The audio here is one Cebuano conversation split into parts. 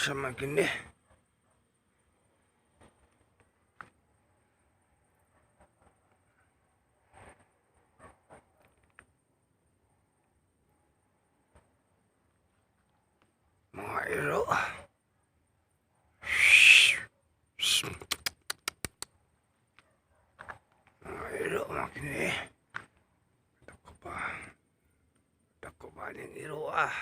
Unsa man kini? Mga iro. Mga iro man kini. Dako pa. Dako ba ning iro ah.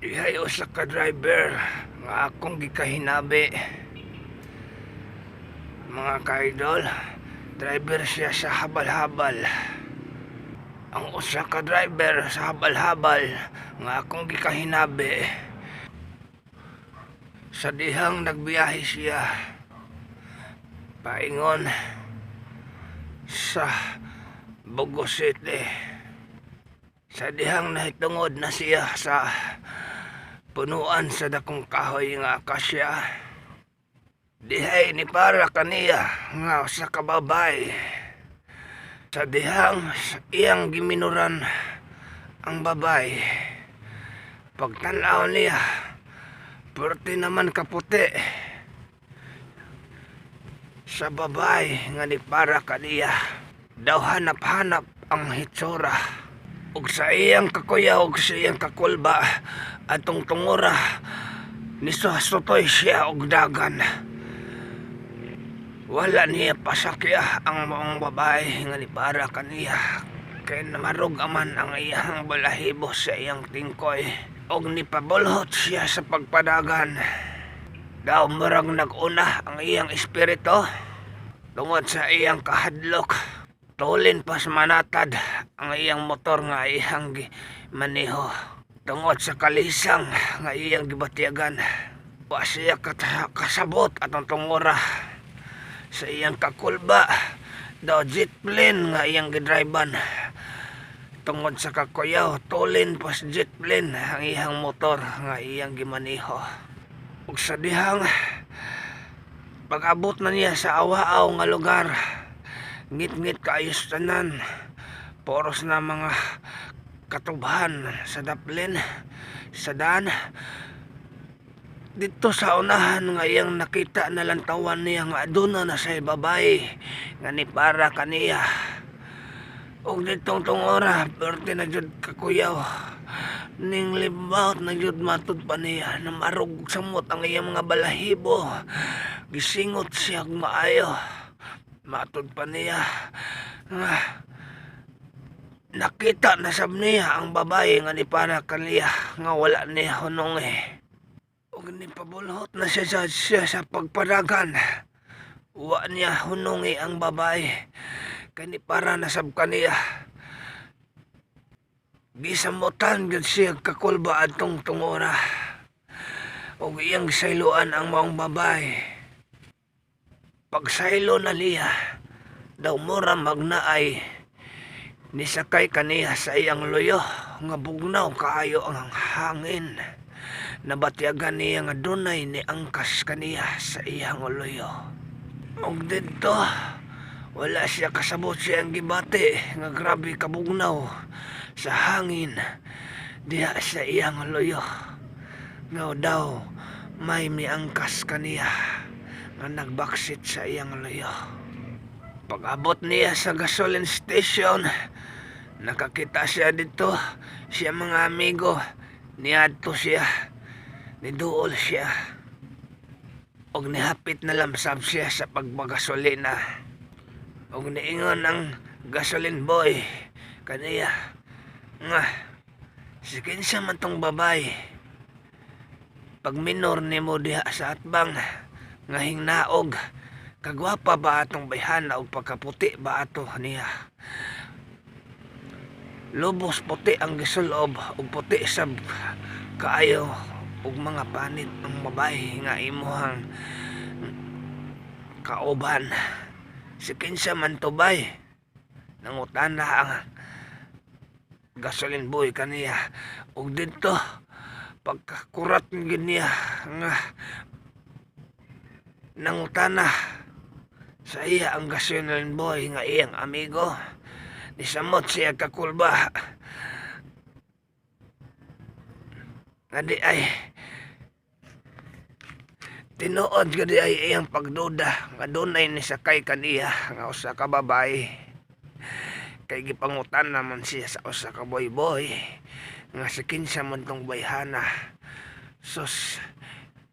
Dihay usa ka driver nga akong gikahinabi. Mga ka-idol, driver siya sa habal-habal. Ang usa ka driver sa habal-habal nga akong gikahinabi. Sa dihang nagbiyahe siya paingon sa Bogo City. Sa dihang nahitungod na siya sa punuan sa dakong kahoy nga akasya. Dihay ni para kaniya nga usa ka babay. Sa dihang iyang giminuran ang babay. Pagtan-aw niya, puwerte naman kaputi sa babay nga ni para kaniya. Daw hanap-hanap ang hitsura. Ug sa iyang kakuyaw ug sa iyang kakulba atong tungura nisusutoy siya og dagan. Wala niya pasakya ang maong babae nga ni para kaniya kay namarog aman ang iyang balahibo sa iyang tingkoy og nipabulhot siya sa pagpadagan. Daw murag nag-una ang iyang espiritu tungod sa iyang kahadlok. Tulin pas manatad ang iyang motor nga iyang maniho tungod sa kalisang nga iyang gibatyagan. Wa siya kasabot atong tungura sa iyang kakulba. Daw jet plane nga iyang gidriban tungod sa kakuyaw, tulin pas jet plane ang iyang motor nga iyang gimaniho. Ug sa dihang pag-abot na niya sa awa-aw nga lugar, ngit-ngit kaayos tanan, poros na mga katubhan sa daplin sa daan. Dito sa unahan nga iyang nakita na lantawan niya nga aduna na sa babae nga ni para kaniya. Og ditong tungora, perti na jud kakuyaw. Ning libaut na jud matud pa niya na marug samot ang iyang mga balahibo. Gisingot siya og maayo. Matud pa niya nga nakita na sab niya ang babae nga ni para kaniya nga wala niya hunong. Ug nipabulhot na siya sa pagpadagan. Wa niya hunungi ang babae kay ni para na sab kaniya. Gisamutan gyud siya kakulba adtong tungora. Ug iyang gisayloan ang maong babae. Pagsaylo na niya, daw mura magnaay nisakay kaniya sa iyang luyo nga bugnaw kaayo ang hangin. Nabatyagan niya nga dunay ni angkas kaniya sa iyang luyo. Ug didto wala siya kasabot siyang gibati nga grabe kabugnaw sa hangin diha sa iyang luyo. Nga daw may miangkas kaniya nga nagbaksit sa iyang luyo. Pag-abot niya sa gasoline station, nakakita siya dito, siya mga amigo, niadto siya, niduol siya. Og nihapit na lamsab siya sa pagpagasolina. Og niingon ang gasoline boy kaniya nga si kinsa man tong babae pag minor nimo diha sa atbang nga hingnaog, kagwapa ba atong bayhana og pagkaputi ba ato niya. Lubos puti ang gisulob ug puti sab kaayo og mga panit ang babae nga imuhang kauban. Si kinsa man to bay? Nangutana ang gasoline boy kaniya. Ug didto pagkakurat gyud niya nga nangutana sa iya ang gasoline boy nga iyang amigo. Nisamot siya kakulba nga di ay tinuod gud di ay iyang pagduda nga dunay nisakay kaniya nga usa ka babae, kay gipangutan naman siya sa usa ka boy nga si kinsa man tong bayhana. Sus,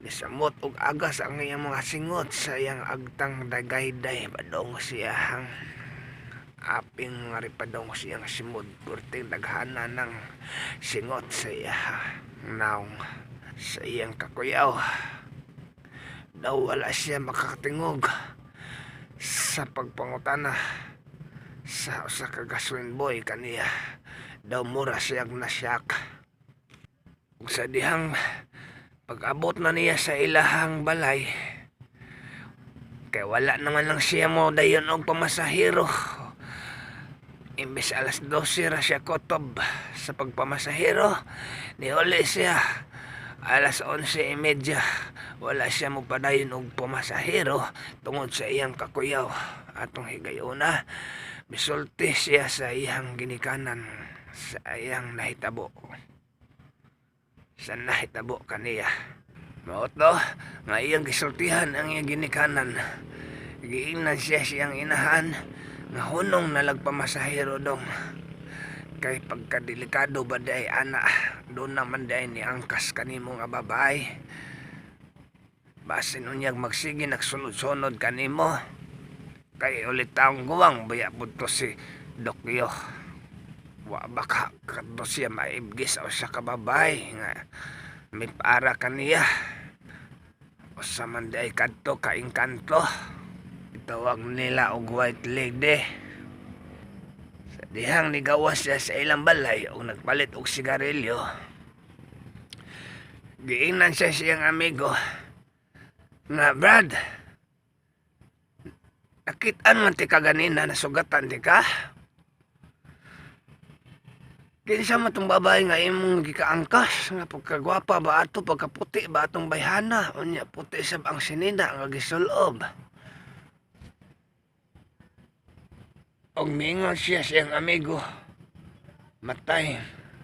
nisamot og agas ang iyang mga singot sa iyang agtang dagayday padong siya ang aping nga ripadong siyang simod, perting daghana ng singot sa iya naong sa iyang kakuyaw. Daw wala siya makakatingog sa pagpangutana sa usa ka gasoline boy kaniya. Daw mura siyang nasyak. Ug sa dihang pag-abot na niya sa ilahang balay, kay wala naman lang siya mo dayon og pamasahero. Imbes alas 12 ra siya kutob sa pagpamasahero, niuli siya alas 11:30. Wala siya mopadayon og pamasahero tungod sa iyang kakuyaw. Atong higayuna, misulti siya sa iyang ginikanan sa iyang nahitabo. Sa nahitabo kaniya. Mao to nga iyang gisultihan ang iyang ginikanan. Giingnan siya siyang inahan nga hunong na lagpamasahero dong. Kay pagkadelikado ba day ana, doon naman day ni angkas kanimo nga babae. Basin unyag magsige nagsunod-sunod kanimo. Kay ulit taong guwang baya pud to si Dokyo. Wa ba ka kadto siya maibgis sa usa ka babae nga may para kaniya. Usa man day kadto ka engkanto. Itawag nila og white lady. Sa dihang nigawas siya sa ilang balay og nagpalit og sigarilyo. Giingnan siya siyang amigo nga, "Brad, nakitaan man ti ka ganina, nasugatan ti ka. Kinsa man tong babae nga imong gikaangkas nga pagkagwapa ba ato, pagkaputi ba atong bayhana? Unya puti sab ang sinina nga gisulob." Og miingon siya siyang amigo, "Matay,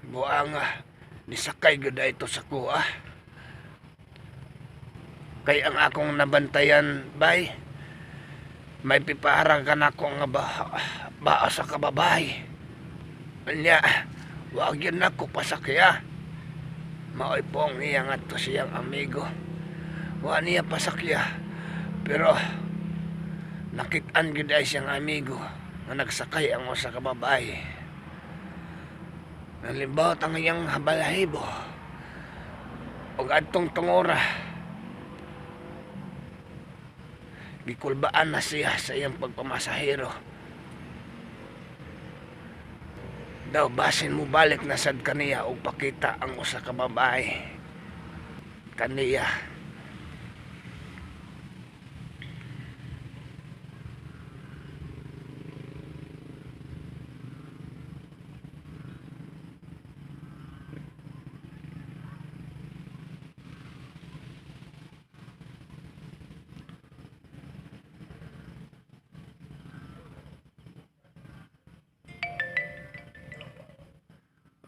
buanga, nisakay gyud ito sa kuha. Kay ang akong nabantayan, bay, may pipara ka nako nga ba sa kababay. Unya, wag yun nako pasakya." Maoy pong niya ngadto siyang amigo. Wa niya pasakya. Pero nakit-an gyud ay siyang amigo nga nagsakay ang usa ka babae. Nalibot ang iyang balahibo ug adtong tungora gikulbaan na siya sa iyang pagpamasahero. Daw basin mo balik na sad kaniya og pakita ang usa ka babae kaniya.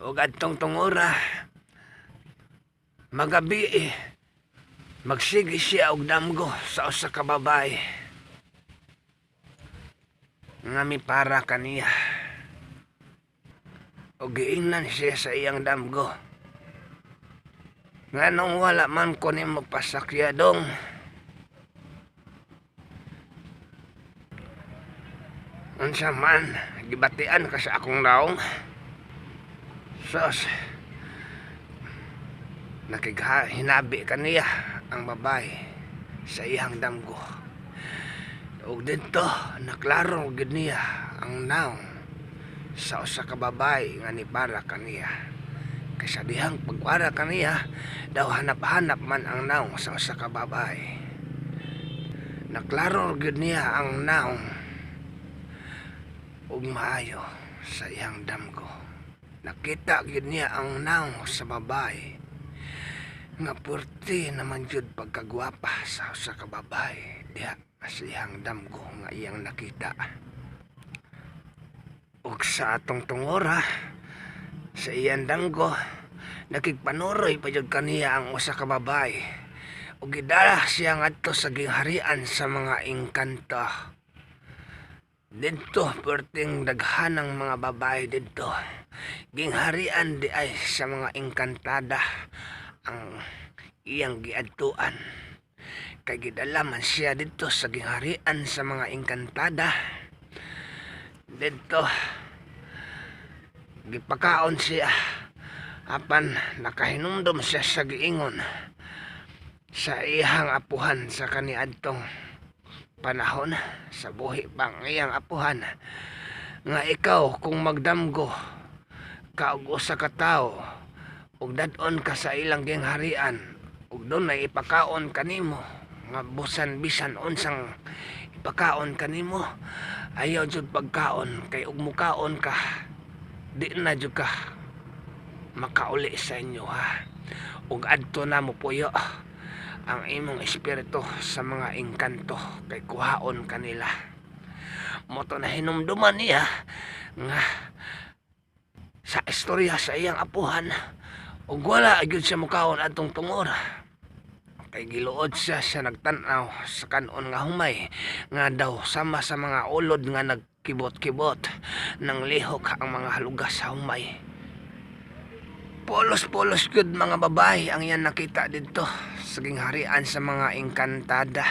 Ug adtong tungora magabi magsige siya og damgo sa usa ka babae nga mipara kaniya. Og giingnan siya sa iyang damgo, "Nganong wala man ko nimo pasakya dong? Unsa man, gibatian ka sa akong naong?" Sus, nakighinabi kaniya ang babae sa iyang damgo. Ug didto naklaro gid niya ang naong sa usa ka babae nga nipara kaniya. Kay sa dihang pagpara kaniya, daw hanap-hanap man ang naong sa usa ka babae. Naklaro gid niya ang naong. Ug maayo sa iyang damgo. Nakita gyud niya ang nawong sa babae nga puwerte naman gyud pagkagwapa sa usa ka babae diha sa iyang damgo nga iyang nakita. Ug sa atong tungora sa iyang damgo, nakigpanuroy pa gyud kaniya ang usa ka babae ug gidala siya ngadto sa gingharian sa mga engkanto. Didto perting daghanang mga babae didto. Gingharian di ay sa mga engkantada ang iyang giadtuan. Kay gidala man siya didto sa gingharian sa mga engkantada. Didto gipakaon siya apan nakahinumdom siya sa giingon sa iyang apuhan sa kaniadtong panahon sa buhi pang iyang apuhan nga ikaw kung magdamgo ka og usa ka tawo ug dad-on ka sa ilang gingharian ug dunay ipakaon kanimo nga busan bisan unsang ipakaon kanimo, ayaw jud pagkaon kay ug mukaon ka, di na jud ka makauli sa inyo ha, ug adto na mo puyo ang imong espiritu sa mga engkanto kay kuhaon kanila. Mao to nahinumduman niya nga sa istorya sa iyang apuhan ug wala gyud siya mukaon atong tungora kay giluod siya sa nagtan-aw sa kanon nga humay nga daw sama sa mga ulod nga nagkibot-kibot nang lihok ang mga halugas sa humay. Polos-polos gyud mga babae ang iyang nakita didto sa gingharian sa mga engkantada.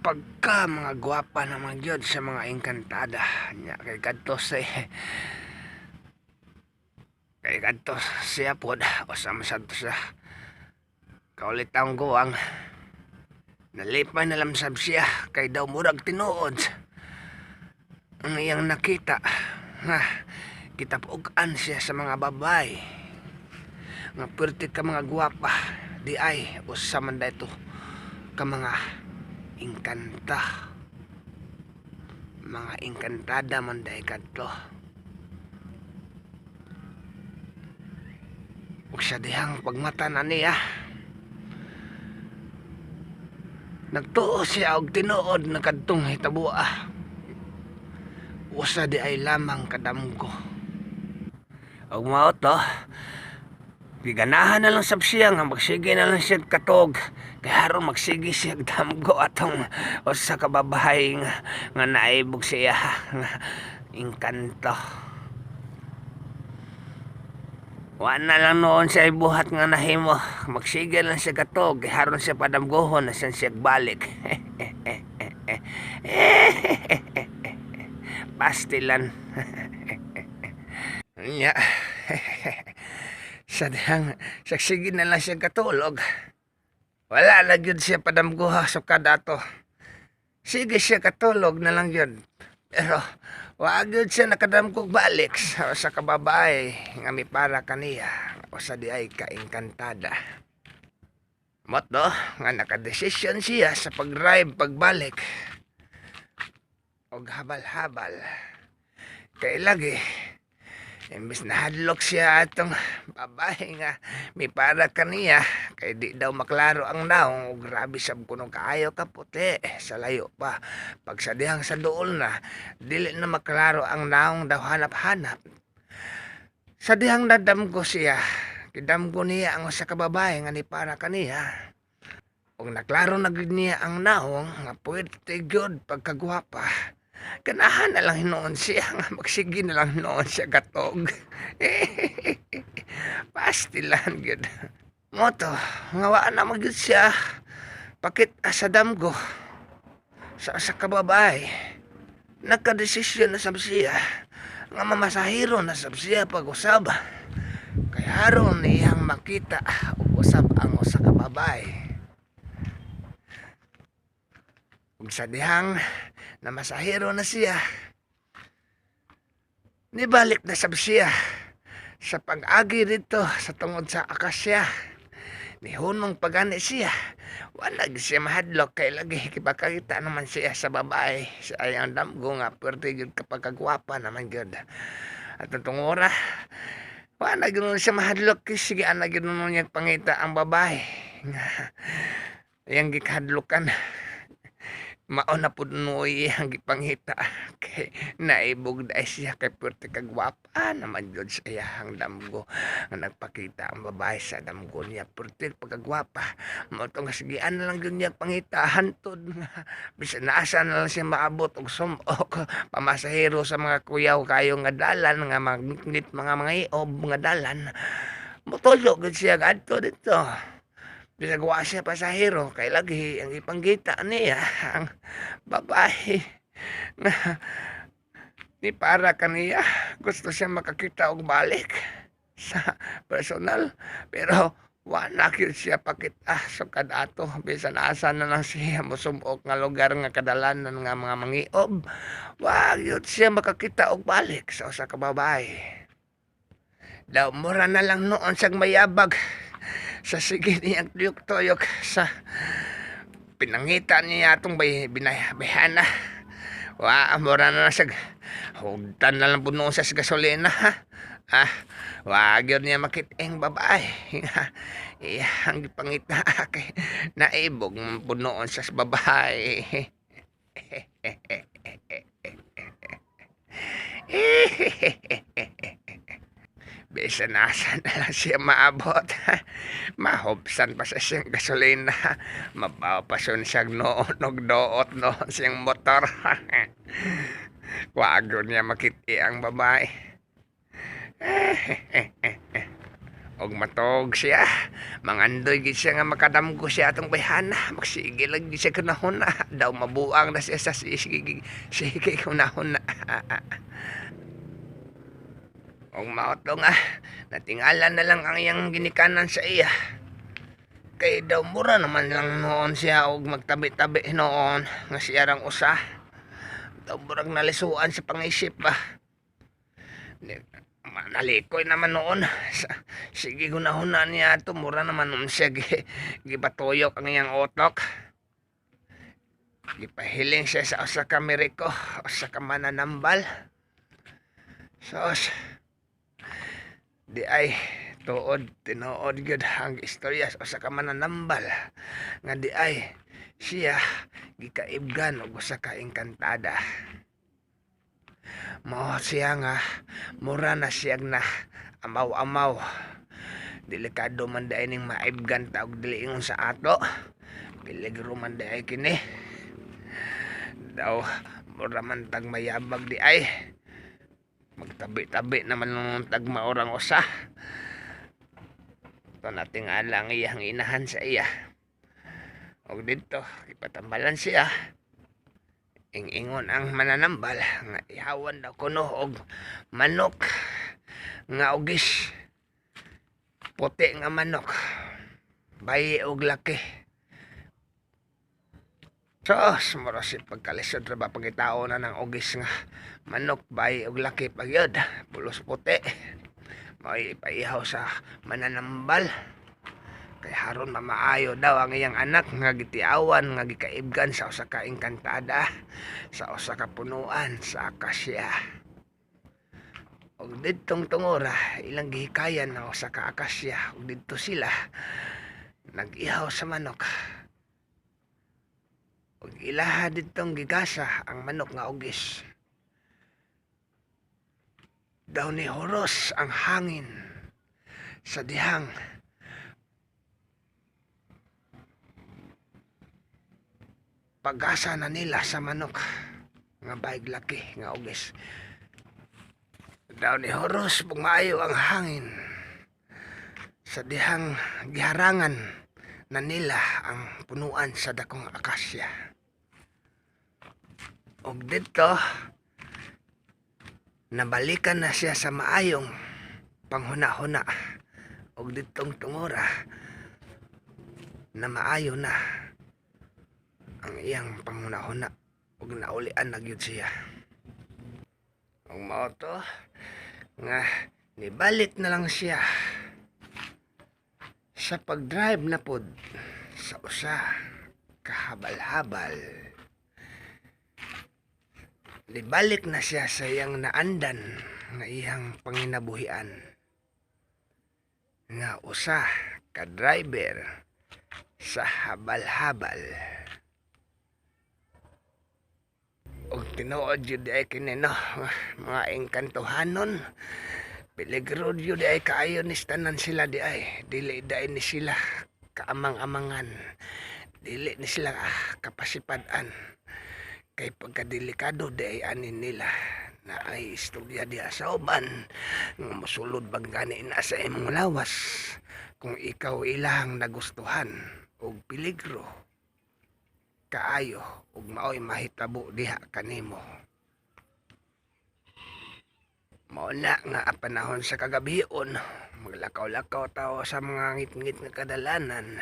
Pagka mga gwapa naman gyud sa mga engkantada nya kay kadto sa kay kadto siya pod usa man sad to siya kaulit ang guwang. Nalipay na lang sab siya kay daw murag tinuod ang iyang nakita nga kitapug-an siya sa mga babae nga perti ka mga gwapa di ay usa man dayto ka mga engkanta, mga engkantada man diay kadto. Ug sa dihang pagmata na niya, nagtuo siya og tinuod na kadtong hitaboa usa di ay lamang kadamgo. Ug mao to, giganahan na lang sab siya nga magsige na lang siya katog kay aron magsige siya damgo atong usa ka babae nga naibog siya nga engkanto. Wa na lang noon siya ibuhat nga nahimo, magsige lang siya katog kay aron siya padamgohon na siya balik. Pastilan. Nya. Sa dihang sagsige na lang siya katulog. Wala na gyud siya padamgoha sa kadato. Sige siya katulog na lang gyud. Pero wa gyud siya nakadamgog balik sa kababae nga mipara kaniya usa di ay kaengkantada. Mao to nga nakadesisyon siya sa pag-drive pagbalik og habal-habal. Kay lagi imbes na hadlok siya atong babae nga mipara kaniya kay di daw maklaro ang nawong ug grabe sab kuno kaayo kaputi sa layo pa. Pag sa dihang sa duol na, dili na maklaro ang nawong, daw hanap-hanap. Sa dihang nadamgo siya, gidamgo niya ang usa ka babae nga nipara kaniya. Ug naklaro na gyud niya ang nawong nga puwerte gyud pagkagwapa. Ganahan na lang hinuon siya nga magsige na lang hinuon siya katog. Pastilan gyud. Mao to nga wa na man gyud siya pakit sa damgo sa usa ka babae. Nagkadesisyon na sab siya nga mamasahiro na sab siya pag-usab. Kay aron iyang makita ug usab ang usa ka babae. Ug sa dihang namasahiro na siya, nibalik na sab siya sa pag-agi dito sa tungod sa akasya. Nihunong pagani siya. Wala gyud siya mahadlok kay lagi kipakita naman siya sa babae sa iyang damgo nga pwerte gyud kapag kagwapa naman gyud. At tungura, wala gyud siya mahadlok kay sige ana gyud niya pangita ang babae nga iyang gikahadlokan. Mao na pud nuoy iyang gipangita kay naibog dai siya kay pwerte kagwapa naman gyud sa iyang damgo nga nagpakita ang babae sa damgo niya pwerte pagkagwapa. Mao to nga sigian na lang gyud niya pangita hantod nga bisan asa na lang siya maabot og sum-ok pamasahero sa mga kuyaw kayo nga dalan nga magngitngit mga iob nga dalan, motulo gyud siya adto didto bisag wa siya pasahero kay lagi ang ipangita niya ang babae nga ni para kaniya. Gusto siya makakita og balik sa personal, pero wa na gyud siya pakita sukad ato. Bisan asa na lang siya mosum-ok nga lugar nga kadalanan nga mga mangiob, wa gyud siya makakita og balik sa usa ka babae. Daw mura na lang noon siyang mayabag sa sige niyang tuyok-tuyok sa pinangita niya atong bayhana. Wa mura na lang siya hugtan na lang po noon siya sa gasolina, ha? Ah, wa gyud niya makit-ing babae iyang gipangita kay naibog man pud noon siya sa babae. Bisan asa na lang siya maabot, mahubsan pa sa siyang gasolina, mabaw pa siya siyang noon og doot noon siyang motor. Wa gyud niya makit-i ang babae. Og matog siya, mangandoy gid siya nga makadamgo siya atong bayhana. Magsige lang gid siya kunahuna. Daw mabuang na siya sa sige, sige kunahuna. Og mao to nga natingala na lang ang iyang ginikanan sa iya. Kay daw mura naman lang noon siya og magtabi-tabi noon nga siya rang usa. Daw murag nalisuan sa pangisip ba. Nalikoy naman noon. Sa, sige gunahuna niya ato, mura naman noon siya gipatuyok ang iyang utok. Gipahiling siya sa usa ka Ameriko, usa ka mananambal. Sos, di ay tuod tinuod gyud ang istorya sa usa ka mananambal nga di ay siya gikaibgan og usa ka engkantada. Mao siya nga mura na siya na amaw-amaw. Delikado man diay ning maibgan ta og dili ingon sa ato. Peligro man diay kini. Daw mura man tag mayabag di ay. Magtabi-tabi naman nung tag maorang usa. Ito natingala ang iyang inahan sa iya. Og didto ipatambalan siya. Ing-ingon ang mananambal nga ihawan daw kuno og manok nga ugis, puti nga manok, bayi og laki. Sos, mura si pagkalisod ra ba pagitao na ng ugis nga manok, bayi og laki pa gyud, pulos puti. Mao'y ipaihaw sa mananambal. Kay haron mamaayo daw ang iyang anak nga gitiawan nga gikaibgan sa usa ka engkantada, sa usa ka punuan sa akasya. Og didtong tungora ilang gihikayan ang usa ka akasya ug didto sila nag-ihaw sa manok. Ug ilaha didtong gigasa ang manok nga ugis. Daw ni huros ang hangin sa dihang pagasa na nila sa manok nga baig laki nga ugis. Daw ni huros pug maayo ang hangin sa dihang giharangan na nila ang punuan sa dakong akasya. Og didto nabalikan na siya sa maayong panghuna-huna og didtong tungora na maayo na ang iyang panghuna-huna ug naulian na gyud siya. Ug mao to nga nibalik na lang siya Sa pag-drive na pod sa usa kahabal-habal, nibalik na siya sa iyang naandan nga iyang panginabuhian nga usa ka driver sa habal-habal. Og tinuod jud ay kini, no, mga engkantohanon, peligro jud ay kaayo ni tanan sila di ay. Dili dai ni sila kaamang-amangan, dili ni sila kapasipad-an kay pagkadelikado di ay anin nila na ay istorya diha sa uban nga mosulod bang gani na sa imong lawas kung ikaw ilahang nagustuhan, og peligro kaayo ug maoy mahitabo diha kanimo. Mao na nga panahon sa kagabion, maglakaw-lakaw tao sa mga ngit-ngit nga kadalanan,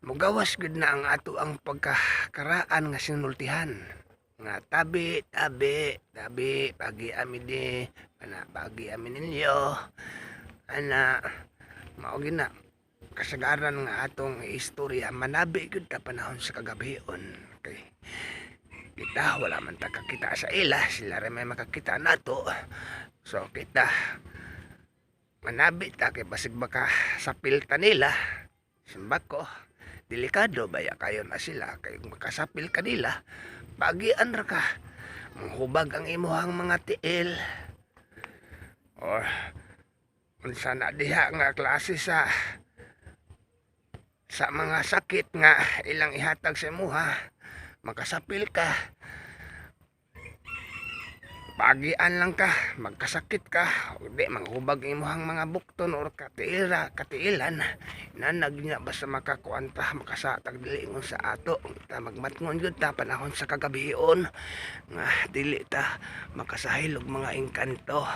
mugawas gud na ang ato ang pagkakaraan nga sinultihan nga tabi, tabi, tabi, pagi ami di ana, pagi ami ninyo ana. Mao gina kasagaran nga atong istorya, manabi gyud ta panahon sa kagabion kay kita wala man ta kakita sa ila, sila rin may makakita nato. So kita manabi ta kay basig baka sapil ta nila. Simbako, delikado baya kayo na sila kay makasapil ka nila, pagian ra ka, manghubag ang imuhang mga tiil or unsa na diha nga klase sa mga sakit nga ilang ihatag sa imuha. Makasapil ka, pagian lang ka, magkasakit ka o di manghubag ang imuhang mga bukton or katiila, katiilan. Nanag niya basta makakuan ta, makasatag dili ingon sa ato ta. Magmatngon gyud ta panahon sa kagabion nga dili ta makasahil og mga engkanto.